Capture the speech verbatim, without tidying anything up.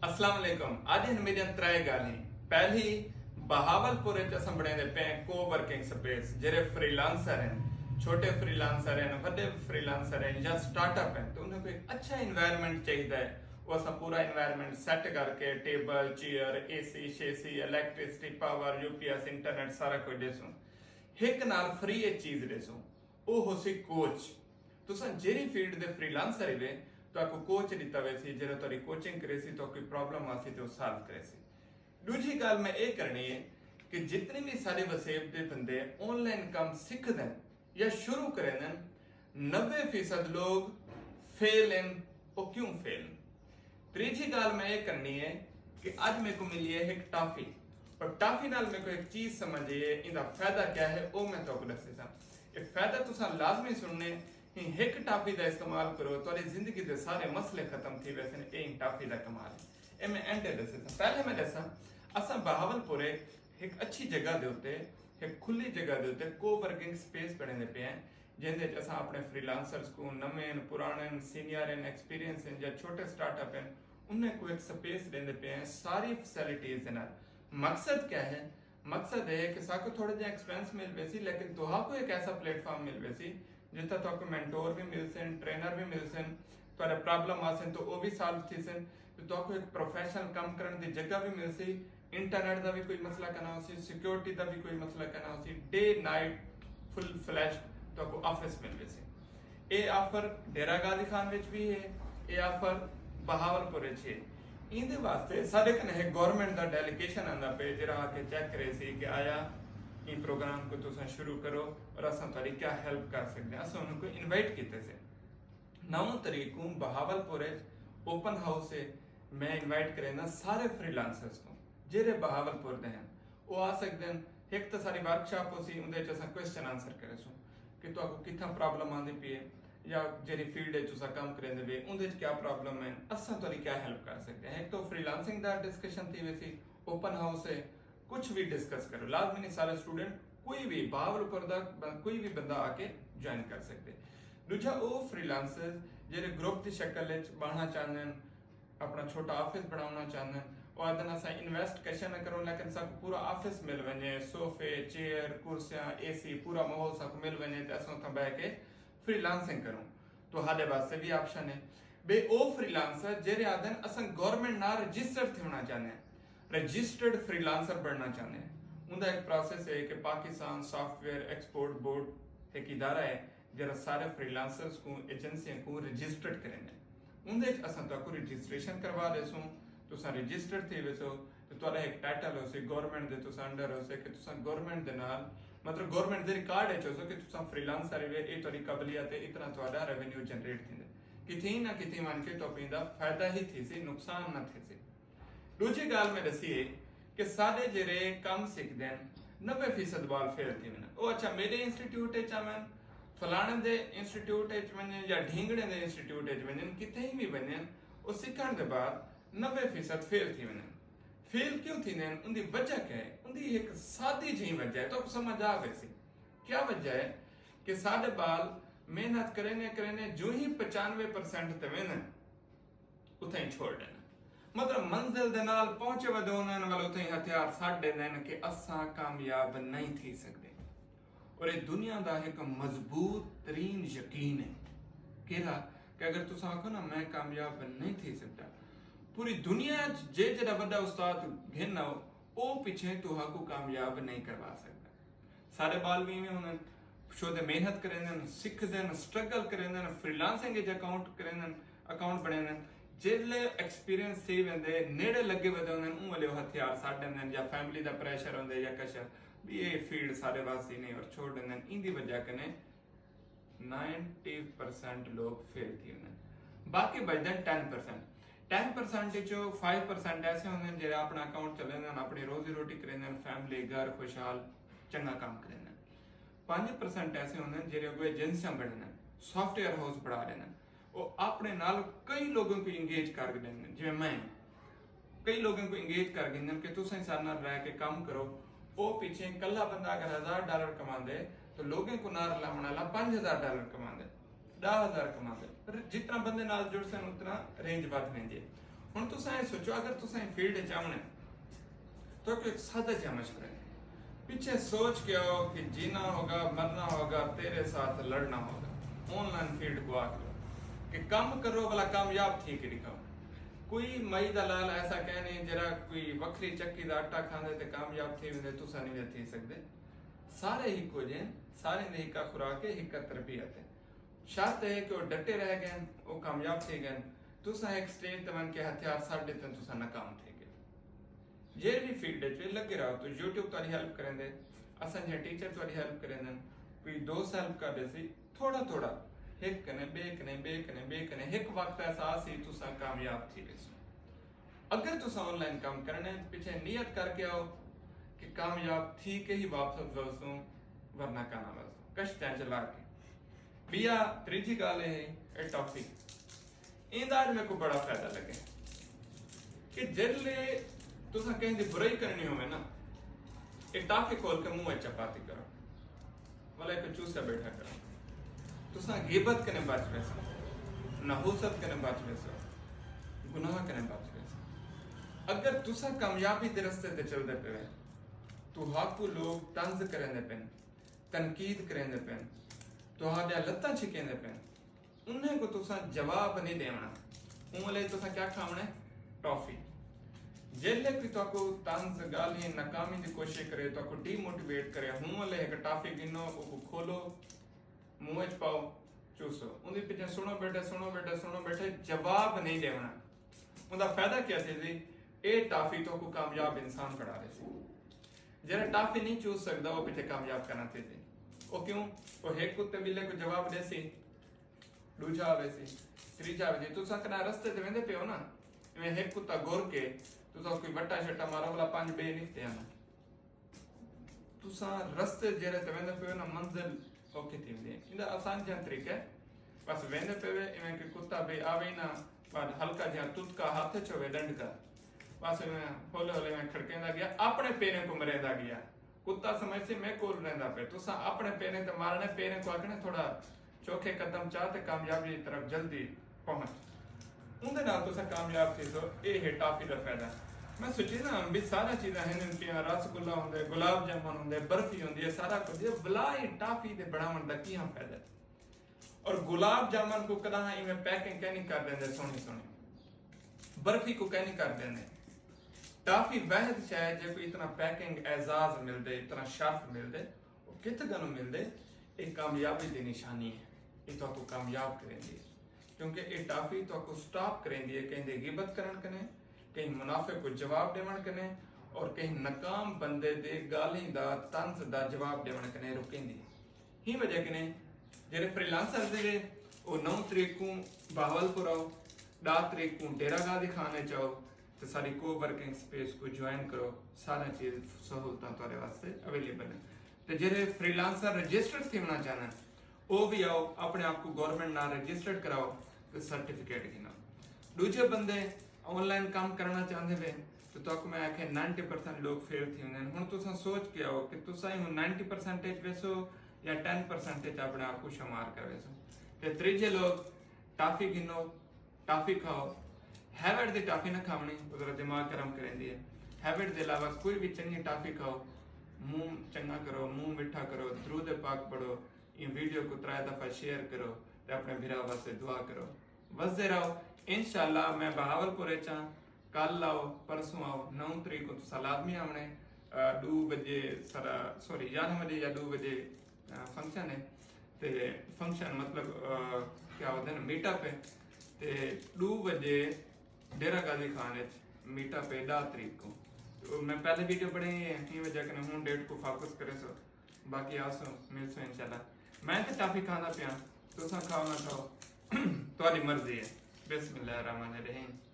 السلام علیکم۔ اڄ ہن میݙیاں ترائے ڳالھیں۔ پہلی، بہاول پور اچ اساں بݨیندے پئے ہیں کو ورکنگ سپیس۔ جیڑھے فری لانسر ہن، چھوٹے فری لانسر ہن، وݙے فری لانسر ہن یا سٹارٹ اپ ہن، تو انہیں کوں ہک اچھا انوائرمنٹ چاہیدا ہے۔ او اساں پورا انوائرمنٹ سیٹ کر کے، ٹیبل، چیئر، اے سی شے سی، electricity, power, U P S, internet, سارا کجھ ݙیسوں۔ ہک نال فری اچ چیز ݙیسوں۔ او ہوسی کوچ۔ تساں جیڑھی فیلڈ دے فری لانسر ہیوے، تہاکوں کوچ ݙتا ویسی، جیڑھا تہاݙی کوچنگ کریسی، تہاکوں کوئی پرابلم آسی تے او سالو کریسی۔ ݙوجھی ڳالھ میں اے کرݨی ہے کہ جتنے وی ساݙے وسیب دے بندے آن لائن کم سکھدن یا شروع کریندن، نوے فیصد لوگ فیل ہن۔ او کیوں فیل ہن؟ تریجھی ڳالھ میں اے کرݨی ہے کہ اڄ میکوں ملی ہے ہک ٹافی، اور ٹافی نال میکوں ہک چیز سمجھ آئی ہے، ایندا فائدہ کیا ہے، او میں تہاکوں ݙسیساں۔ اے فائدہ تساں لازمی سݨݨے۔ ہیں ہک ٹافی دا استعمال کرو، تہاݙی زندگی دے سارے مسئلے ختم تھی ویسن۔ اے ہیں ٹافی دا کمال ہے۔ اے میں اینڈ تے ݙسیساں۔ پہلے میں ݙساں، اساں بہاول پور ہک اچھی جگہ دے اتے، ہک کھلی جگہ دے اتے کو ورکنگ سپیس بݨیندے پئے ہیں، جیندے وچ اساں اپݨے فری لانسرز کوں، نویں ہن، پراݨے ہن، سینئر ہن، ایکسپیرینس ہن یا چھوٹے سٹارٹ اپ ہن، انہیں کوں ہک سپیس ݙیندے پئے ہیں ساری فیسلٹیز دے نال۔ مقصد کیا ہے؟ مقصد ہے کہ ساکوں تھوڑے جے ایکسپینس مل ویسی، لیکن تہاکوں ہک ایسا پلیٹ فارم مل ویسی جتھاں تہاکوں مینٹور وی ملسن، ٹرینر وی ملسن، تہاݙے پرابلم آسن تو او وی سالو تھیسن، تے تہاکوں ہک پروفیشنل کم کرݨ دی جگہ وی ملسی، انٹرنیٹ دا وی کوئی مسئلہ کنا ہوسی، سیکیورٹی دا وی کوئی مسئلہ کنا ہوسی، ڈے نائٹ فل فلیشڈ تہاکوں آفس مل ویسی۔ اے آفر ڈیرہ غازی خان وچ وی ہے، اے آفر بہاول پور وچ ہے۔ ایندے واسطے ساݙے کنے ہک گورنمنٹ دا ڈیلیگیشن آندا پئے، جیڑھا آ کے چیک کریسی کہ آیا ایں پروگرام کوں تساں شروع کرو اور اساں تہاݙی کیا ہیلپ کر سڳدے ہیں۔ اساں انہاں کوں انوائٹ کیتے سے۔ نو تاریخ کوں بہاول پور وچ اوپن ہاؤس ہے، میں انوائٹ کرینداں سارے فری لانسرز کوں، جیڑھے بہاول پور دے ہن۔ او آ سڳدن۔ ہک تاں ساݙی ورکشاپ ہوسی، اوندے وچ اساں کوئسچن آنسر کریسوں کہ تہاکوں کتھاں پرابلم آندی پئی ہے یا جیڑھی فیلڈ وچ تساں کم کریندے وے، اوندے وچ کیا پرابلم ہے، اساں تہاݙی کیا ہیلپ کر سڳدے ہیں۔ ہک تاں فری لانسنگ دا ڈسکشن تھی ویسی، اوپن ہاؤس ہے، کچھ وی ڈسکس کرو، لازمی نہیں سارے اسٹوڈنٹ، کوئی وی بہاول پور دا ب-، کوئی وی بندہ آ کے جوائن کر سڳدے۔ ݙوجھا او فری لانسرز جیڑھے گروپ دی شکل وچ ٻاہݨا چاہندے ہن، اپݨا چھوٹا آفس بݨاوݨا چاہندن، او آہدن اساں انویسٹ کشا نہ کروں، لیکن ساکوں پورا آفس مل ونڄے، صوفے، چیئر، کرسیاں، اے سی، پورا ماحول ساکوں مل ونڄے تے اساں اتھاں ٻہہ کے فری لانسنگ کروں۔ تہاݙے واسطے وی آپشن ہے۔ ٻئے او فری لانسر جیڑھے آہدن اساں گورنمنٹ نال رجسٹرڈ تھیوݨا چاہندے ہیں، رجسٹرڈ فری لانسر بݨنا چاہندے ہیں۔ اوندا ہک پراسیس ہے کہ Pakistan soft where export board ہک ادارہ ہے، جیڑھا سارے فری لانسرز کوں، ایجنسیاں کوں رجسٹرڈ کریندے۔ اوندے اچ اساں تہاکوں رجسٹریشن کروا ݙیسوں، تساں رجسٹرڈ تھی ویسو تے تہاݙا ہک ٹائٹل ہوسی، گورنمنٹ دے تساں انڈر ہوسے کہ تساں گورنمنٹ دے نال، مطلب گورنمنٹ دے ریکارڈ اچ ہوسو کہ تساں فری لانسر ہیوے، اے تہاݙی قابلیت ہے، اتنا تہاݙا ریونیو جنریٹ تھیندے۔ کتھیں نہ کتھیں ونڄ کے تہاکوں ایندا فائدہ ہی تھیسی، نقصان نہ تھیسی۔ ݙوجھی ڳالھ میں ݙسی ہے کہ ساݙے جیڑھے کم سکھدن، نوے فیصد ٻال فیل تھی ویندن۔ او اچھا میݙے انسٹیٹیوٹ اچ آون، فلاݨے دے انسٹیٹیوٹ اچ ونڄن یا ڈھینگڑے دے انسٹیٹیوٹ اچ ونڄن، کتھیں وی ونڄن، او سکھݨ دے بعد نوے فیصد فیل تھی ویندن۔ فیل کیوں تھیندن؟ اوندی وجہ کیا ہے؟ اوندی ہک سادی جہیں وجہ ہے، تہاکوں سمجھ آ ویسی۔ کیا وجہ ہے کہ ساݙے ٻال محنت کریندے کریندے جوں ہی پچانوے پرسنٹ تے ویندن، اتھائیں چھوڑ ݙیندن۔ مطلب منزل دے نال پہنچے ودے ہوندن، ول اتھائیں ہتھیار سٹ ݙیندن کہ اساں کامیاب نہیں تھی سڳدے۔ اور اے دنیا دا ہک مضبوط ترین یقین ہے۔ کیڑھا؟ کہ اگر تساں آکھو نا میں کامیاب نہیں تھی سڳدا، پوری دنیا اچ جے جیڑھا وݙا استاد گھن آؤ، او پچھیں تہاکوں کامیاب نہیں کروا سڳدا۔ ساݙے ٻال وی ایویں ہوندن، شودے محنت کریندن، سکھدن، سٹرگل کریندن، فری لانسنگ اچ اکاؤنٹ کریندن، اکاؤنٹ بݨیندن۔ جیڑھلے ایکسپیرینس تھی ویندے، نیڑے لڳے ودے ہوندن، اوں ویلے او ہتھیار سٹ ݙیندن، یا فیملی دا پریشر ہوندے یا کشا، بھی اے فیلڈ ساݙے واسطے نہیں، اور چھوڑ ݙیندن۔ ایندی وجہ کنے نائنٹی پرسنٹ لوگ فیل تھی ویندن، باقی بچدن ٹین پرسنٹ۔ ٹین پرسنٹ وچوں فائیو پرسنٹ ایسے ہوندن جیڑھے اپݨا اکاؤنٹ چلیندن، اپݨی روزی روٹی کریندن، فیملی، گھر خوشحال، چنڳا کم کریندن۔ پنج پرسنٹ ایسے ہوندن جیڑھے اڳوں ایجنسیاں بݨیندن، سافٹ ویئر ہاؤس بݨا ݙیندن۔ او اپݨے نال کئی لوگوں کوں انگیج کر ݙیندن، جیویں میں کئی لوگوں کوں انگیج کر گھندن کہ تساں ساݙے نال رہ کے کم کرو۔ او پچھیں کلھا بندہ اگر ہزار ڈالر کماندے تو لوگوں کوں نال رلاوݨ والا پنج ہزار ڈالر کماندے، ݙاہ ہزار کماندے۔ پر جتنا بندے نال جڑسن اتنا رینج ودھ ویندی ہے۔ ہن تساں اے سوچو، اگر تساں اے فیلڈ اچ آوݨے، تہاکوں ہک سادہ جیہا مشورہ ہے۔ پچھے سوچ کے آؤ کہ جینا ہوگا، مرنا ہوگا، تیرے ساتھ لڑنا ہوگا۔ آن لائن فیلڈ کوں آکھ ݙیو کہ کم کرو، بھلا کامیاب تھی کے ݙکھاؤ۔ کوئی مئی دا لال ایسا کائنی جیڑھا کوئی وکھری چکی دا آٹا کھاندے تے کامیاب تھی ویندے، تساں نی وے تھی سڳدے۔ سارے ہکو جے ہن، ساریں دی ہکا خوراک ہے، ہکا تربیت ہے۔ شرط ہے کہ او ڈٹے رہ ڳئن، او کامیاب تھی ڳئن۔ تساں ہک سٹیج تے ونڄ کے ہتھیار سٹ ݙتن، تساں ناکام تھی ڳئے۔ جیڑھی وی فیلڈ اچ وے لڳے رہو، تو یوٹیوب تہاݙی ہیلپ کریندے، اساں جیہے ٹیچر تہاݙی ہیلپ کریندن، کوئی دوست ہیلپ کر ݙیسی۔ تھوڑا تھوڑا، ہک کنے، ٻئے کنے، ٻئے کنے، ٻئے کنے، ہک وقت ایسا آسی تساں کامیاب تھی ویسو۔ اگر تساں آن لائن کم کرݨے، پچھے نیت کر کے آؤ کہ کامیاب تھی کے ہی واپس وسوں، ورنہ کانا وسوں، کشتیاں چلا کے۔ ٻیا، تریجھی ڳالھ اے ہے، اے ٹافی۔ ایندا اڄ میکوں بڑا فائدہ لڳے کہ جیڑھلے تساں کہیں دی برائی کرݨی ہووے نا، اے ٹافی کھول کے منہ اچ چپاتی کرو، ولا ایکوں چوسیا ٻیٹھا کرو۔ تساں غیبت کنے بچ ویسو، نحوست کنے بچ ویسو، گناہ کنے بچ ویسو۔ اگر تساں کامیابی دے رستے تے چلدے پئے ہو، تہاکوں لوگ طنز کریندے پن، تنقید کریندے پن، تہاݙیاں لتاں چھکیندے پن، انہیں کوں تساں جواب نی ݙیوݨا۔ اوں لئی تساں کیا کھاوݨے؟ ٹافی۔ جیڑھلے کوئی تہاکوں طنز، ڳالھیں، ناکامی دی کوشش کرے، تہاکوں ڈی موٹیویٹ کرے، ہوں لئی ہک ٹافی گھنو، اوکوں کھولو، منہ اچ پاؤ، چوسو۔ اوندی پچھے سݨو ٻیٹھے، سݨو ٻیٹھے، سݨو ٻیٹھے، جواب نی ݙیوݨا۔ اوندا فائدہ کیا تھیسی؟ اے ٹافی تہاکوں کامیاب انسان بݨا ݙیسی۔ جیڑھا ٹافی نی چوس سڳدا، او پچھے کامیاب کنا تھیسی۔ او کیوں؟ او ہک کتے ٻلے کوں جواب ݙیسی، ݙوجھا آویسی، تریجھا آویسی۔ تساں کݙاں رستے تے ویندے پئے ہو نا، ایویں ہک کتا گھر کے تساں کوئی وٹا شٹا مارو، ولا پنج ٻئے نکتے ہن۔ تساں رستے جیڑھے تے ویندے پئے ہو نا، منزل اوکھی تھی ویندی ہے۔ ایندا آسان جیہا طریقہ ہے، بس ویندے پئے وے، ایویں کہ کتا ٻئے آوے نا، بعد ہلکا جیہا تتکا ہتھ اچ ہووے، ݙنڈکا، بس ایویں ہولے ہولے ایویں کھڑکیندا ڳیا، اپݨے پیریں کوں مریندا ڳیا۔ کتا سمجھسی میں کول رہندا پئے۔ تساں اپݨے پیریں تے مارݨے، پیریں کوں آکھݨے تھوڑا چوکھے قدم چا تے کامیابی دی طرف جلدی پہنچ۔ اوندے نال تساں کامیاب تھیسو۔ اے ہے ٹافی دا فائدہ۔ میں سوچی نا، بھی سارا چیزاں ہن پیاں، رس گلا ہوندے، گلاب جامن ہوندے، برفی ہوندی ہے، سارا کجھ ہے، بلا اے ٹافی دے بݨاوݨ دا کیہاں فائدہ ہے؟ اور گلاب جامن کوں کݙاں ایویں پیکنگ کائنی کر ݙیندے سوہݨی سوہݨی، برفی کوں کائنی کر ݙیندے۔ ٹافی واحد شے ہے جیکوں اتنا پیکنگ اعزاز ملدے، اتنا شرف ملدے، او کتھ کنوں ملدے؟ اے کامیابی دی نشانی ہے، اے تہاکوں کامیاب کریندی ہے، کیونکہ اے ٹافی تہاکوں سٹاپ کریندی ہے کہیں دی غیبت کرݨ کنے، کہیں منافق کوں جواب ݙیوݨ کنے، اور کہیں ناکام بندے دے ڳالھیں دا، طنز دا جواب ݙیوݨ کنے رکیندی ہے۔ ہی وجہ کنے جیڑھے فری لانسرز ہیوے، او نو تریک کوں بہاولپور آؤ، ݙاہ تریک کوں ڈیرہ غازی خان اچ آؤ، تے ساݙی کو ورکنگ سپیس کوں جوائن کرو۔ ساریاں چیز، سہولتاں تہاݙے واسطے اویلیبل ہن۔ تے جیڑھے فری لانسر رجسٹرڈ تھیوݨا چاہندن، او وی آؤ، اپݨے آپ کوں گورنمنٹ نال رجسٹرڈ کراؤ تے سرٹیفکیٹ گھنو۔ ݙوجھے بندے آن لائن کم کرݨا چاہندے وے، تے تہاکوں میں آکھیا، نائنٹی پرسینٹ لوگ فیل تھی ویندے ہن۔ ہݨ تساں سوچ کے آؤ کہ تساں ہی ہݨ نائنٹی پرسینٹ اچ ویسو یا ٹین پرسینٹ اچ اپݨے آپ کوں شمار کر ویسو۔ تے تریجھے لوگ، ٹافی گھنو، ٹافی کھاؤ۔ ہیورڈ دی ٹافی نہ کھاوݨی، او ذرا دماغ گرم کریندی ہے۔ ہیورڈ دے علاوہ کوئی وی چنڳی ٹافی کھاؤ، منہ چنڳا کرو، منہ مٹھا کرو، درود پاک پڑھو، ایں ویڈیو کوں ترائے دفعہ شیئر کرو تے اپݨے بھرا واسطے دعا کرو۔ وسدے رہو۔ انشاءاللہ میں بہاولپور اچ ہاں، کل آؤ، پرسوں آؤ، نو تریک کوں تساں لازمی آوݨے۔ آ، ݙو وڄے سارا، سوری، یارہاں وڄے یا ݙو وڄے، آ، فنکشن ہے۔ تے فنکشن مطلب، آ، کیا ہوندے نا، میٹ اپ ہے۔ تے ݙو وڄے ڈیرہ غازی خان اچ میٹ اپ ہے ݙاہ تریک کوں۔ تے او میں پہلے ویڈیو بݨائی ہے، ایں وجہ کنے ہݨ ڈیٹ کوں فوکس کریسو۔ باقی آسوں، ملسوں انشاءاللہ۔ میں تے ٹافی کھاندا پیاں، تساں کھاؤ نہ کھاؤ، تہاݙی مرضی ہے۔ بسم اللہ الرحمن الرحیم۔